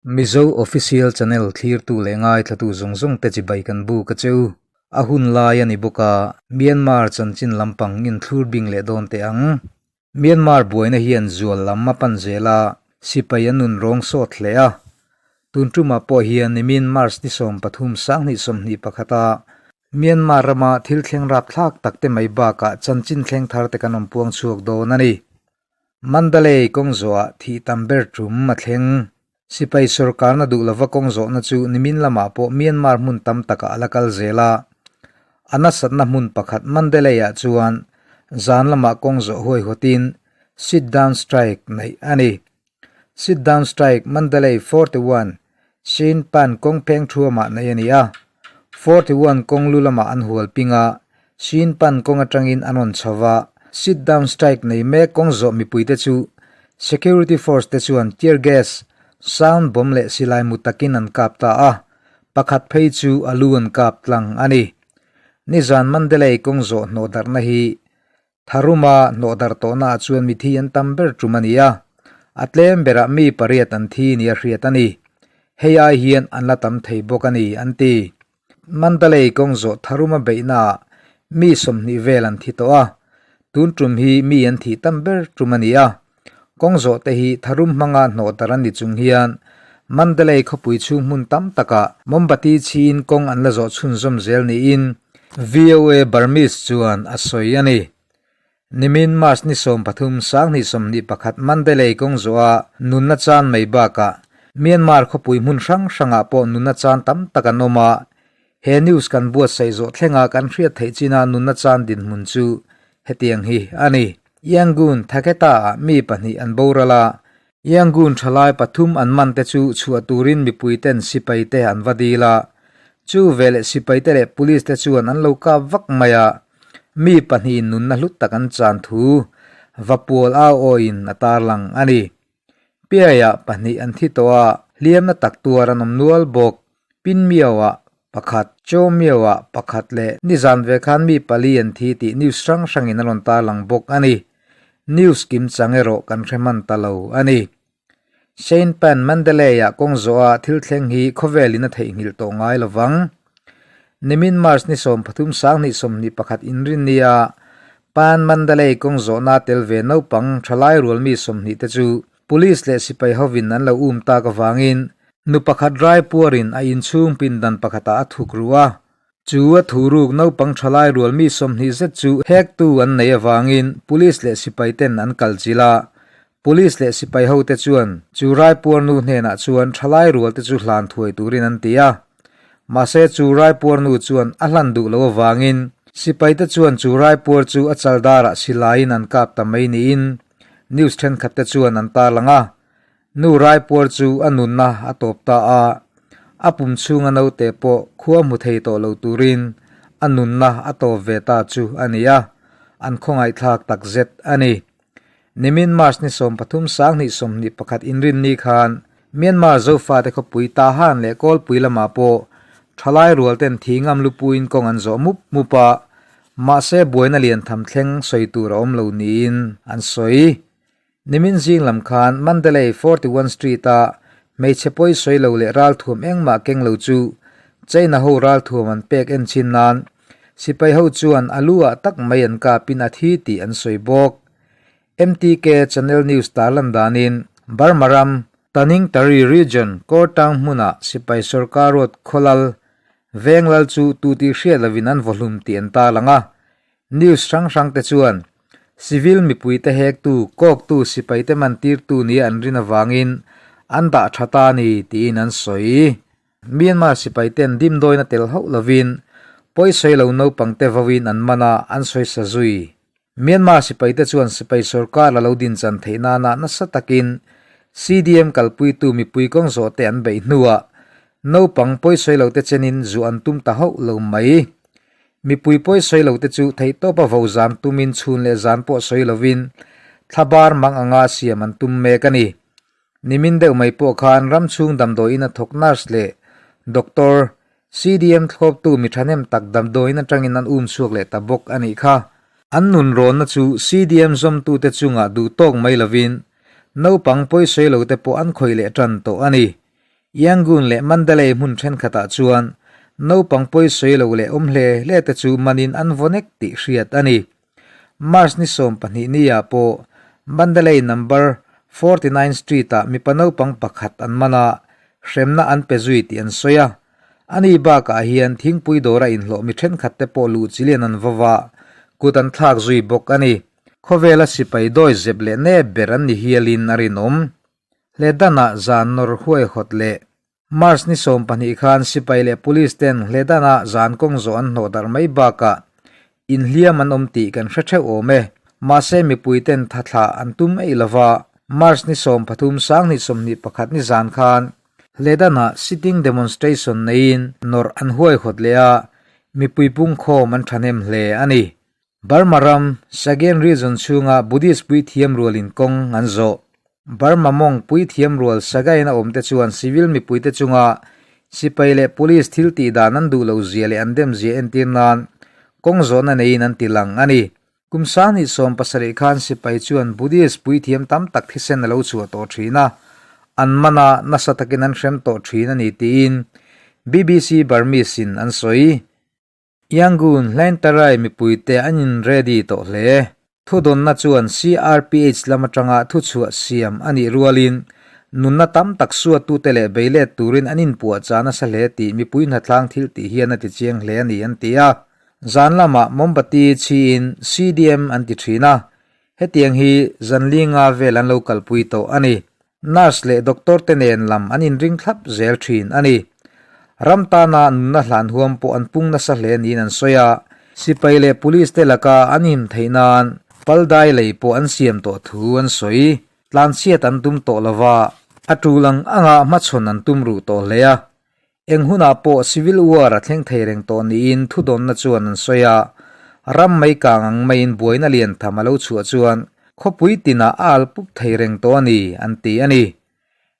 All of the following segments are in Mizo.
Mizo Official Channel thlirtu leh ngaithlatu zawng zawng te chibai kan buk a che u. A hun lai a ni bawk a, Myanmar chanchin lampang inthlur bing leh dawn teh ang. Myanmar buaina hian zual lam a pan zel a, sipai an nun rawng sawt hle a. Tun tumah pawh hian nimin March ni 13 sanghnih 21 a Myanmar rama thil thleng rapthlak tak te mai bakah chanchin thleng thar te kan awm puang chhuak dawn a ni. Mandalay kawng zawhah thih tam ber tum a thleng. Sipai sorkarna duh lova kawng zawhna chu nimin lamah pawh Myanmar hmun tam takah a la kal zel a. A nasatna hmun pakhat Mandalay-ah chuan zan lamah kawng zawh huaihawtin sit-down strike neih a ni. Sit-down strike Mandalay 41 Shin Pan kawng pheng thuamah neih a ni a. 41 kawng lu lamah an hual ping a, Shin Pan kawng atangin an rawn chho va. Sit-down strike nei mek kawng zawh mipuite chu Security force te chuan tear gas, sound bomb leh silai mu takin an kap ta a, pakhat phei chu a lu an kap tlang a ni. Nizan Mandalay kawng zawh hnawh darhna hi Tharuma hnawh darh tawhna ah chuan mithi an tam ber tum a ni a, a tlem berah mi pariat an thi nia hriat a ni. Hei ai hian an la tam thei bawk a ni, an ti. Mandalay kawng zawh Tharuma beihna ah mi 20 vel an thi tawh a, tun tum hi mi an thih tam ber tum a ni a. Kawng zawh te hi Tharum hmanga hnawh darh an ni chung hian Mandalay khawpui chhung hmun tam takah mombati chhiin kawng an la zawh chhunzawm zel niin VOA Burmese chuan a sawi a ni. Nimin March ni 13 sanghnih 21 Mandalay kawng zawha nunna chan mai bakah Myanmar khawpui hmun hrang hrangah pawh nunna chan tam tak an awm a, he news kan buatsaih zawh thlenga kan hriat theih china nunna chan dinhmun chu hetiang hi a ni. Yangon Thaketa-ah mi pahnih an boral a, Yangon thalai pathum an man te chu chhuah turin mipuiten sipai te an va dil a, chu veleh sipai te leh police te chuan an lo kap vak mai a, mi pahnihin nunna hlut tak an chan thu Vapual au awin a tarlang a ni. Piaiah pahnih an thi tawh a, hliamna tak tuar an awm nual bawk. Pinmiauah pakhat, Chawmiauah pakhat leh nizan ve khan mi pali an thi tih news hrang hrangin a rawn tarlang bawk a ni. News kim chang erawh kan hre hman ta lo a ni. Shane Pan Mandalay-ah kawng zawha thil thleng hi khawvelin a theihnghilh tawh ngai lo vang. Nimin March ni 13 sanghnih 21 inrinnia Pan Mandalay kawng zawhna tel ve naupang thalai rual mi 20 te chu Police leh sipai hovin an lo um tak avangin nu pakhat rai puarin a inchhung pindan pakhatah a thuk ruh a. Chu a thuruk naupang thalai rual mi 20 zet chu hektu an nei avangin Police leh sipai ten an kal chilh a. Police leh sipai hote chuan chu rai puar nu hnenah chuan thalai rual te chu hlan thuai turin an ti a. Mahse chu rai puar nu chuan a hlan duh loh avangin sipai te chuan chu rai puar chu a chaldarah silaiin an kap ta mai niin News thenkhat te chuan an tarlang a, nu Raipuar chu a nunna a tawp ta a, a pum chhunga naute pawh khua hmu thei tawh lo turin a nunna a tawp ve ta chu a ni a, an khawngaihthlak takzet a ni. Nimin March ni 13 sanghnih 21 inrinni khan Myanmar Zofate khawpui Tahan leh Kawlpui lamah pawh thalai rual ten thi ngam lupuiin kawng an zawh mup mup a, Mahse buaina lian tham thleng sawi tur a awm lo niin an sawi. Nimin zing lam khan Mandalay 41 Street-a hmeichhe pawi sawi lo leh ralthuam engmah keng lo chu China ho ralthuam an pek en chin nan sipai ho chuan a lu ah tak mai an kapin a thi tih an sawi bawk. MTK Channel News tarlan danin Burma ram Taningtari Region Kawrtang hmuna sipai sorkar road khawlal Veng lal chu tu tih hriat lovin an vawhlum tih an tarlang a. News hrang hrang te chuan civil mipui te hektu, kawktu, sipai te man tirtu nia an rin avangin an dah tha ta a ni tiin an sawi. Myanmar sipai ten dimdawina tel hauh lovin pawisawi lo naupang te vawin an man a, an sawisa zui. Myanmar sipai te chuan sipai sorkar a lo din chan theih nana nasa takin CDM kalpuitu mipui kawng zawh te an beih hnuah naupang pawisawi lo te chenin zu an tum ta hauh lo mai. Mipui pawisawi lo te chu theihtawpa vo zan tumin chhun leh zan pawh sawi lovin thlabar mang anga siam an tum mek a ni. Nimin deuh mai pawh khan ram chhung damdawiin a thawk nurse leh doctor, CDM thlawptu mi thahnem tak damdawiin atangin an um chhuak leh ta bawk a nih kha. An nun rawnna chu CDM zawmtute chungah duh tawk mai lovin naupang pawisawi lote pawh an khawih leh tan tawh a ni. Yangon leh Mandalay hmun thenkhatah chuan naupang pawisawi lo leh awm hle hle te chu manin an vaw nek tih hriat a ni. March ni 12 ni ah pawh Mandalay number 49 street ah mipa naupang pakhat an man a, hremna an pe zui tih an sawi a. Ani bakah hian thingpui dawra inhlawh mi thenkhat te pawh luh chilian an vaw va, kut an thlak zui bawk a ni. Khawvela sipai dawi zep leh nep ber an ni hialin a rinawm. Hledanah zan nawr huaihawt leh March ni 12 khan sipai leh police ten Hledanah zan kawng zawh an hnawh darh mai bakah inhliam an awm tih kan hre theuh awm e. Mahse mipui ten tha thlah an tum eih lova, March ni 13 2021 ni zan khan Hledanah sitting demonstration neiin nawrh an huaihawt leh a, mipui pungkhawm an thahnem hle a ni. Burma ram, Sagaing region chhunga Buddhist puithiam rualin kawng an zawh. Burma mawng puithiam rual Sagaing a awmte chuan civil mipuite chunga sipai leh police thil tih dan an duh loh zia leh an dem zia entir nan kawng zawhna neiin an ti lang a ni. Kum 2017 khan sipai chuan Buddhist puithiam tam tak thisen a lo chhuah tawh thin a, an man a, nasa takin an hrem tawh thin a ni tiin BBC Burmese in an sawi. Yangon Hlaintarai mipuite an in ready tawh hle. Thudawnna chuan CRPH lam atanga thuchhuah siam a nih rualin nunna tam tak suattute leh beilet turin an inpuahchah nasa hle tih mipui hnatlang thil tih hian a ti chiang hle a ni an ti a. Zan lamah mombati chhiin CDM an ti thin a, hetiang hi zan li nga vel an lo kalpui tawh a ni. Nurse leh doctor te nen lam an inring thlap zel thin a ni. Ram tana nunna hlan huam pawh an pung nasa hle niin an sawi a, sipai leh police te laka an him theih nan paldai lei pawh an siam tawh thu an sawi. Tlanchhiat an tum tawh lova, a tul ang anga hmachhawn an tum ruh tawh hle a. Eng hunah pawh civil war a thleng thei reng tawh niin thudawnna chuan an sawi a, ram mai kang ang maiin buaina lian tham a lo chhuah chuan khawpui tinah a al pup thei reng tawh a ni, an ti a ni.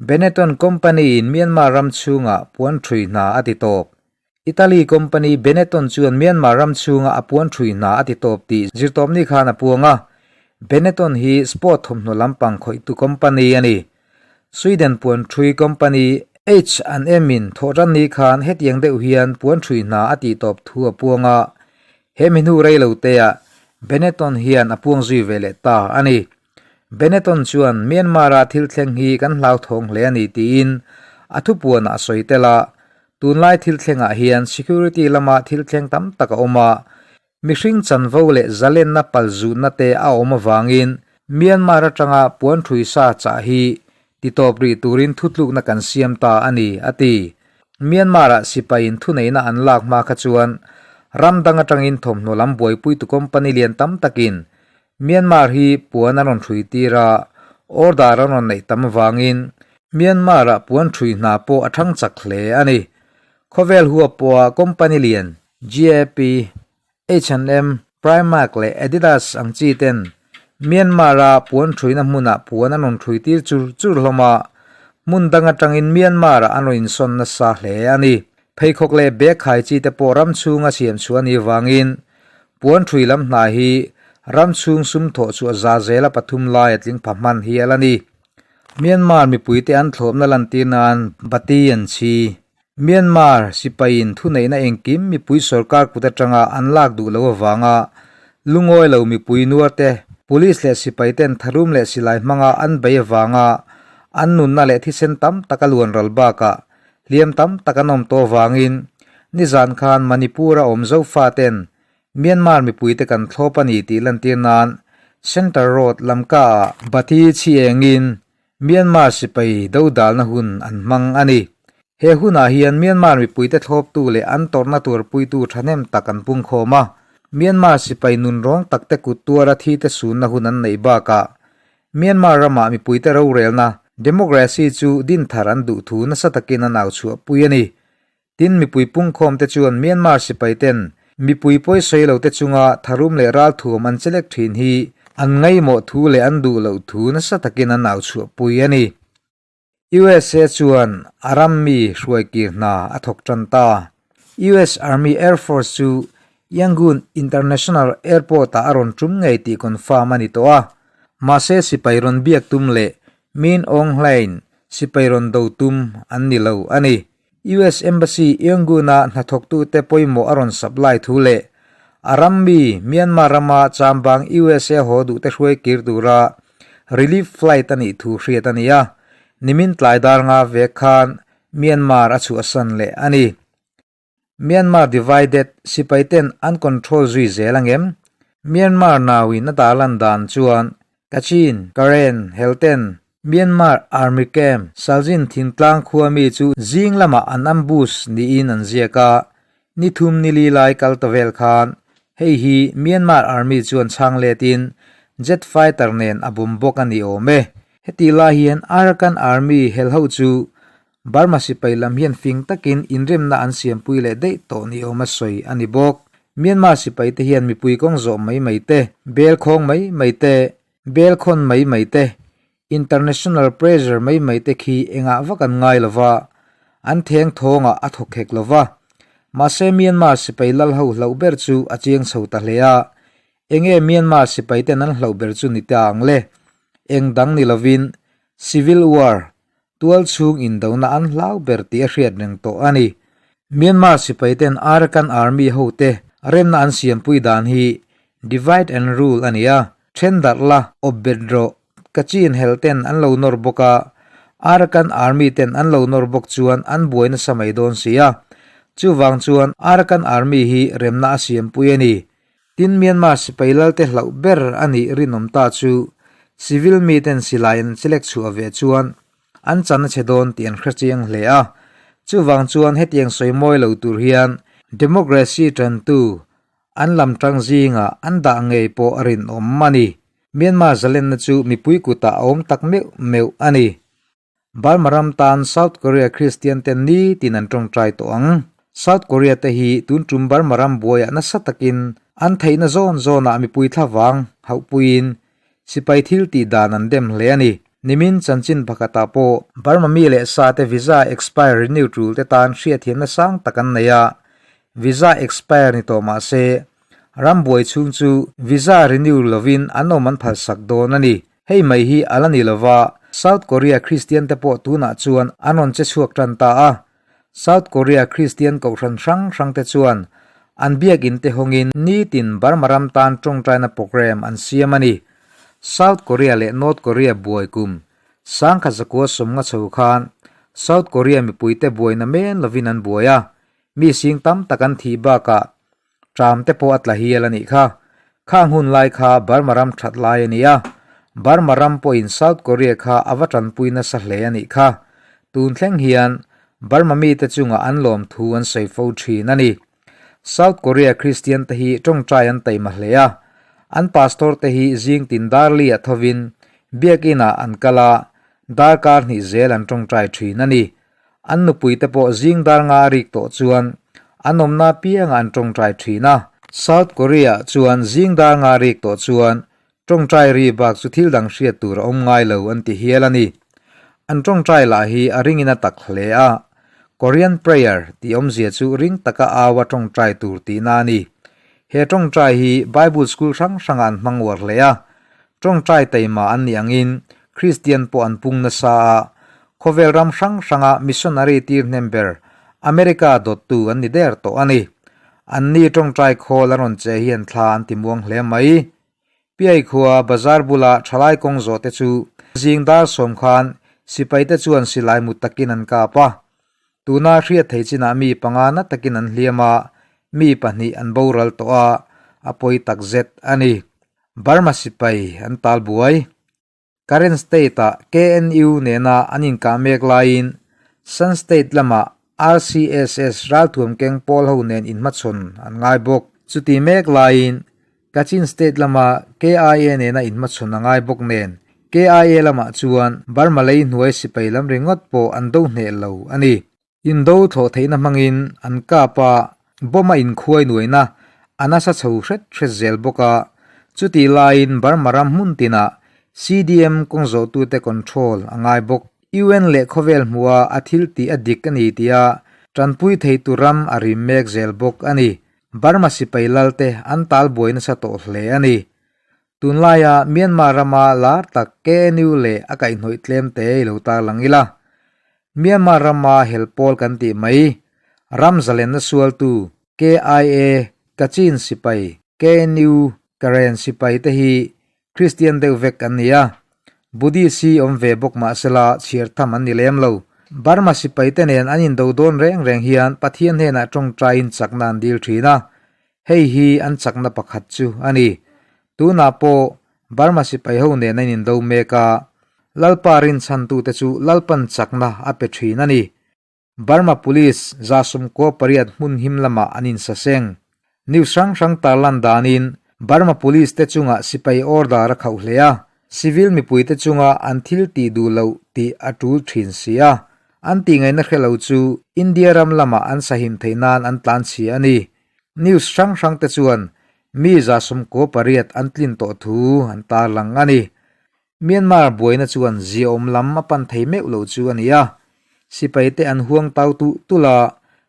Benetton company-in Myanmar ram chhungah puan ṭhui hna a ti tawp. Italy company Benetton chuan Myanmar ram chhunga a puan ṭhui hna a ti tawp tih zirtawpni khan a puang a, Benetton hi sport thawmhnaw lampang khawihtu company a ni. Sweden puan ṭhui company H and M in thawhṭan ni khan hetiang deuh hian puan ṭhui hna a tih tawp thu a puang a, he mi hnu rei lo teah Benetton hian a puang zui ve leh ta a ni. Benetton chuan Myanmar-a thil thleng hi kan hlauthawng hle a ni tiin a thupuanah a sawi tel a, tunlai thil thlengah hian security lama thil thleng tam tak a awm a, Mihring chanvo leh zalenna palzutna te a awm avangin Myanmar atanga puan ṭhui sa chah hi titawp rih turin thutlukna kan siam ta a ni, a ti. Myanmar-ah sipaiin thuneihna an lak hma kha chuan ram dang atangin thawmhnaw lam buaipuitu company lian tam takin Myanmar hi puan an rawn ṭhui tir a, order an rawn neih tam avangin Myanmar-ah puan ṭhui hna pawh a ṭhang chak hle a ni. Khawvel huap pawha company lian GAP, H&M, Primark leh Adidas ang chi ten Myanmar-a puan ṭhuina hmunah puan an rawn ṭhui tir chur chur hlawm a, hmun dang aṭangin Myanmar-ah an rawn insawn nasa hle a ni. Pheikhawk leh bag khai chi te pawh ram chhunga siam chhuah a nih vangin puan ṭhui lam hna hi ram chhung sum thawh chhuah za zela pathum lai a tling pha hman hial a ni. Myanmar mipuite an thlawpna lantir nan bati an chhi. Myanmar sipaiin thuneihna engkim mipui sorkar kut atanga an lak duh loh avanga lungawi lo mipui nuarte police leh sipaiten tharum leh silai hmanga an bei avanga an nunna leh thisen tam tak a luan ral bakah hliam tam tak an awm tawh avangin nizan khan Manipur-a awm Zofaten Myanmar mipuite kan thlawp a ni tih lantir nan Center Road Lamka-ah Bati chhiengin Myanmar sipai dodalna hun an hmang a ni. He hunah hian Myanmar mipuite thlawptu leh an tawrhna tuarpuitu thahnem tak an pungkhawm a. Myanmar sipai nunrawng takte kut tuara thite sunna hun an neih bakah Myanmar ramah mipuite rorelna, democracy, chu dinthar an duh thu nasa takin an au chhuahpui a ni. Tin, mipui pungkhawmte chuan Myanmar sipaiten mipui pawisawi lote chunga tharum leh ralthuam an chelek thin hi an ngaihmawh thu leh an duh loh thu nasa takin an au chhuahpui a ni. USA chuan a ram mi hruaikir hna a thawk tan ta. US Army Air Force chu Yangon International Airport-ah a rawn tum ngei tih confirm a ni tawh a. Mahse sipai rawn biak tum leh Min Aung Hlaing. Sipai rawn do tum an ni lo a ni. US Embassy Yangon-a hnathawktute pawimawh a rawn supply thu leh a ram mi Myanmar rama chambang USA haw duhte hruai kir tura relief flight a nih thu hriat a ni a, nimin tlai dar nga vek khan Myanmar a chhuahsan leh a ni. Myanmar divided sipai ten an control zui zel ang em? Myanmar nau in a tarlan dan chuan Kachin, Karen, Helten, Myanmar Army Camp, Saljin thingtlang khua mi chu zing lamah an ambush niin an ziak a, ni thum ni li lai kal ta vel khan hei hi Myanmar Army chuan chhang let in jet fighter nen a bum bawk a ni awm e. Hetih lai hian Arakan Army helho chu Burma sipai lam hian fing takin inremna an siampui leh daih tawh ni awm a sawi a ni bawk. Myanmar sipai te hian mipui kawng zawh mai mai te, bel khawng mai mai te, bel khawn mai mai te, international pressure mai mai te khi engah vak an ngai lo va, an theng thawngah a thawk hek lo va. Mahse Myanmar sipai lal ho hlauh ber chu a chiang chho ta hle a, enge Myanmar sipai ten an hlauh ber chu ni ta ang le? Eng dang ni lovin Civil War Tual chhung indona an hlau ber tih a hriat reng tawh a ni. Myanmar sipaiten Arakan Army hote remna an siampui dan hi divide and rule a ni a, then darh la, awp bet rawh, Kachin hel ten an lo nawr bawk a, Arakan Army ten an lo nawr bawk chuan an buai nasa mai dawn si a. Chuvang chuan Arakan Army hi remna a siampui a ni. Tin Myanmar sipai lalte hlauh ber a nih rinawm ta chu civil miten silai an chelek chhuah ve chuan an chan a chhe dawn tih an hre chiang hle a. Chuvang chuan hetiang sawi mawi lo tur hian democracy tantu an lam tang zingah an dah ngei pawh a rinawm a ni. Myanmar zalenna chu mipui kutah a awm tak meuh meuh a ni. Burma ram tan South Korea Kristian te nitin an tawngtai tawh ang. South Korea te hi tun tum Burma ram buaiah nasa takin an theihna zawn zawnah mipui thlavang hauhpuiin sipai thil tih dan an dem hle a ni. Nimin chanchin pakhatah pawh Burma mi leh sa te visa expire renew tul te tan hriatthiamna sang tak an nei a, visa expire ni tawh mah se ram buai chhung chu visa renew lovin an awm an phalsak dawn a ni. Hei mai hi a la ni lova, South Korea Kristian te pawh tunah chuan an rawn che chhuak tan ta a. South Korea Kristian kohhran hrang hrang te chuan an biakinn te hawngin nitin Burma ram tan tawngtaina program an siam a ni. South Korea leh North Korea buai kum sangkhat zakua sawmnga chho khan South Korea mipuite buaina men lovin an buai a, mi sing tam tak an thih bakah Tram te pawh a tla hial a nih kha. Khang hun lai kha Burma ram that lai a ni a, Burma ram pawhin South Korea kha a va tanpui nasa hle a nih kha. Tun thleng hian Burma mite chungah an lawm thu an sawi fo thin a ni. South Korea Kristian te hi tawngtai an taima hle a, an pastor te hi zing tin darli ah thovin biakin ah an kal a, darkar hnih zel an tawngtai thin a ni. An nupuite pawh zing dar nga a rik tawh chuan an awmna apiangah an tawngtai thin a. South Korea chuan zing dar nga a rik tawh chuan tawngtai ri bak chu thil dang hriat tur a awm ngai lo an ti hial a ni. An tawngtai lah hi a ringin a tak hle a, Korean prayer tih awmzia chu ring taka aua tawngtai tur tihna a ni. He tawngtai hi Bible school hrang hrangah an hmang uar hle a, Tawngtai taima an nih angin Kristian pawh an pung nasa a, khawvel ram hrang hranga missionary tir hnem ber America dawttu an ni der tawh a ni. Anni tawngtai khawl an rawn che hian thla an ti muang hle mai. Piai khua bazar bula thalai kawng zawh te chu zing dar sawm khan sipaite chuan silai mut takin an kap a. Tuna hriat thei chinah mi panga na takin an hliam a, mi pahnih an boral tawh a, a pawi takzet a ni. Burma sipai an tal buai. Karen State-ah KNU nena an inkah mek laiin Shan State lamah RCSS ralthuam keng pawl ho nen inhmachhawn an ngai bawk. Chuti mek laiin Kachin State lama KIA nena inhmachhawn a ngai bawk nen KIA lamah chuan Burma lei hnuai sipai lam ringawt pawh an do hneh lo a ni. Indo thlawh theihna hmangin an kap a, bomb a inkhuai nuaina a nasa chho hret hret zel bawk a, chutih laiin Burma ram hmun tinah CDM kawng zawhtute control a ngai bawk. UN leh khawvel hmuha a thil tih a dik a ni tia tanpui thei tur ram a rim mek zel bawk a ni. Burma sipai lalte an tal buai nasa tawh hle a ni. Tunlaia Myanmar rama lar tak KNU leh a kaihhnawih tlem te i lo tarlang ila. Myanmar rama hel pawl kan tih mai, ram zalenna sualtu KIA, Kachin sipai, KNU, Karen sipai te hi Kristian deuh vek an ni a, Buddhist hi awm ve bawk mah sela chhiar tham an ni lem lo. Burma sipai te nen an indo dawn reng reng hian Pathian hnenah tawngtaiin chakna an dil thin a, hei hi an chakna pakhat chu a ni. Tunah pawh Burma sipai ho nen an indo mek a, Lalpa rinchhantute chu Lalpan chakna a pe thin a ni. Burma Police 98 hmun him lamah an insaseng. News hrang hrang tarlan danin Burma Police te chungah sipai order a khauh hle a, civil mipuite chunga an thil tih duh loh tih a tul thin si a, an tihngaihna hre lo chu India ram lamah an sahim theih nan an tlan chhia a ni. News hrang hrang te chuan mi 98 an tlin tawh thu an tarlang a ni. Myanmar buaina chuan ziaawm lam a pan thei meuh lo chu a ni a, sipaite an huang tau tulh tulh a,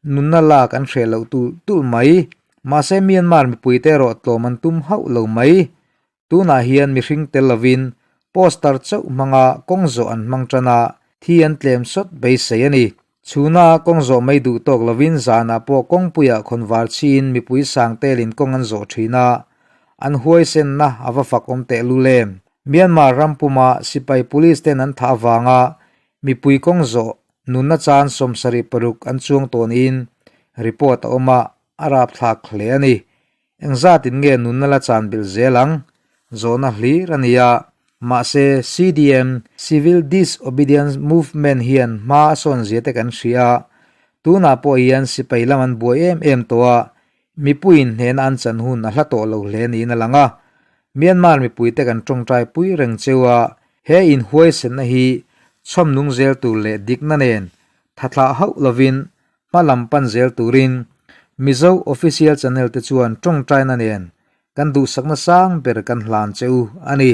nunna lak an hreh loh tulh tulh mai. Mahse Myanmar mipuite erawh tlawm an tum hauh lo mai. Tunah hian mihring tel lovin poster chauh hmanga kawng zawh an hmang tan a, thi an tlem sawt beisei a ni. Chhuna kawng zawh mai duh tawk lovin zanah pawh kawngpuiah khawnvar chhiin mipui sang telin kawng an zawh thin a, an huaisenna a va fak awm teh lul em? Myanmar ram puma sipai police ten an thah avanga mipui kawng zawh nunna chan 76 an chuang tawnin report a awm a, a rapthlak hle a ni. Engzatin nge nunna la chan belh zel ang? Zawhna hlir a ni a. Mahse, CDM, Civil Disobedience Movement, hian hma a sawn zia te kan hria a. Tunah pawh hian sipai lam an buai em em tawh a, mipuiin hnehna an chan hun a hla tawh lo hle niin a lang a. Myanmar mipuite kan tawngtai pui reng cheu a, he inhuaisenna hi chhawm nung zel tur leh dikna nen thathlah hauh lovin Hma lam pan zel turin Mizo Official Channel te chuan tawngtaina nen kan duhsakna sang ber kan hlan che u a ni.